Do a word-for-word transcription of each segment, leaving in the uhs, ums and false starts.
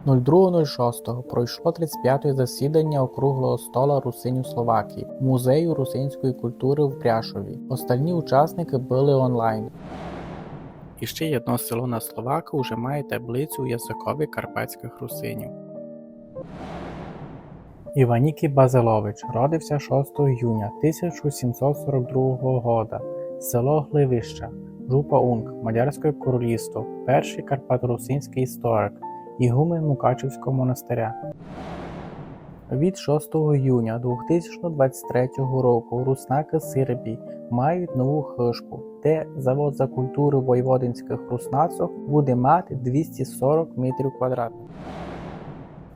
Нуль другого нуль шостого пройшло тридцять пятоє засіданя Округлого стола русинів Словакії в Музею русинської культури в Пряшові. Остальні учасникы были онлайн. І ще єдно село на Словаках уже має таблицю языковых карпатськых русинів. Іванікій Базилович родив ся шостого юня тисяча сімсот сорок другого года, село Гливища, Жупа Унк, Мадярське королівство, першый карпаторусинськый історик, ігумен Мукачівського монастыря. Від шостого юня двохтисячно двадцять третього року руснакы Сербії мають нову хыжку, де Завод за культуру войводинськых руснацох буде мати двісті сорок метрів квадратных.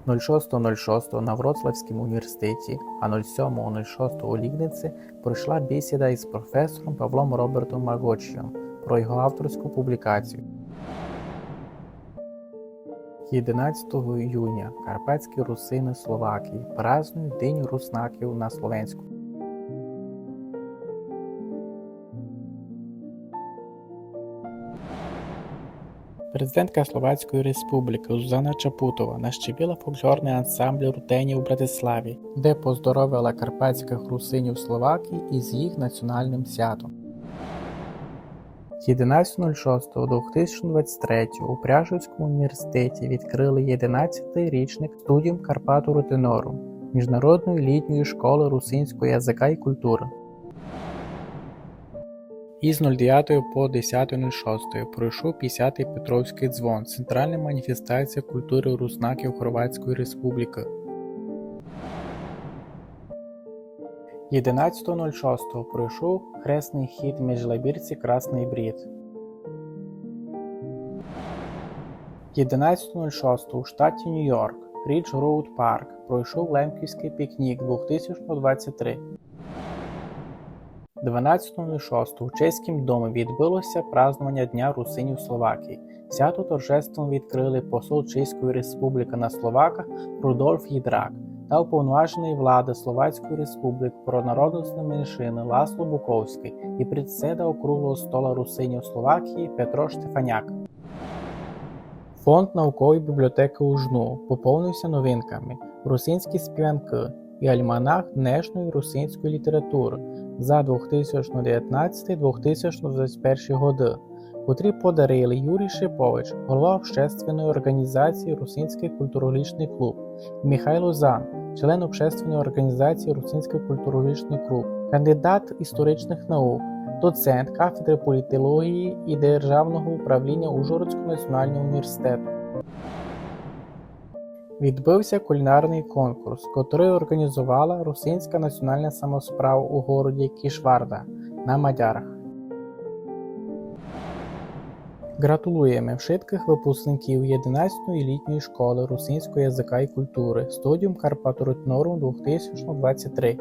Нуль шостого нуль шостого на Вроцлавському університеті, а нуль сьомого нуль шостого у Лігниці пройшла бесіда із професором Павлом Робертом Маґочійом про його авторську публікацію. Єдинадцятого юня карпатські русины Словакії празднують День руснаків на Словенську. Президентка Словацької Республікы Зузана Чапутова нащивила фольклорный ансамбль Рутенів у Братиславі, де поздоровила карпатськых русинів Словакії із їх національным святом. Єдинадцятого нуль шостого двохтисячно двадцять третього у Пряшівському університеті відкрыли єдинадцятый річник Studium Carpatorum Rutinorum, міжнародної літньої школы русинського языка і культуры. Із нуль девятого по десяте нуль шосте пройшов пятдесятый Петровськый дзвон, центральна маніфестація культуры руснаків Хорватської Республікы. Єдинадцятого нуль шостого пройшов хресный хід в Меджлабірці Красный Брід. Єдинадцятого нуль шостого у штаті Нью-Йорк, Ridge Road Park, пройшов Лемківськый пікнік двохтисячно двадцять три. Дванадцятого нуль шостого у Чеськім домі відбыло ся празднованя Дня русинів Словакії. Свято торжеством відкрыли посол Чеської Республікы на Словаках Рудольф Єдрак та уповноваженый влады Словацької Республікы про народностні меншины Ласло Буковськый і председа Округлого стола русинів Словакії Петро Штефаняк. Фонд наукової бібліотекы УжНУ поповнив ся новинками: «Русинські співанкы» і альманах днешньої русинської літературы за двохтисячно девятнадцятый двохтисячно двадцять першый годы, котрі подарили Юрій Шипович, голова общественної організації «Русинськый культурологічный клуб», і Михайло Зан, член общественної організації «Русинськый культурологічный клуб», кандидат історичных наук, доцент кафедры політології і державного управління Ужгородського національного університету. Відбыв ся кулінарный конкурс, котрый організовала Русинська національна самосправа у городі Кішварда на Мадярах. Ґратулуєме вшыткых выпускників єдинадцятої літньої школы русинського языка і культуры Studium Carpatorum Rutinorum двохтисячно двадцять три.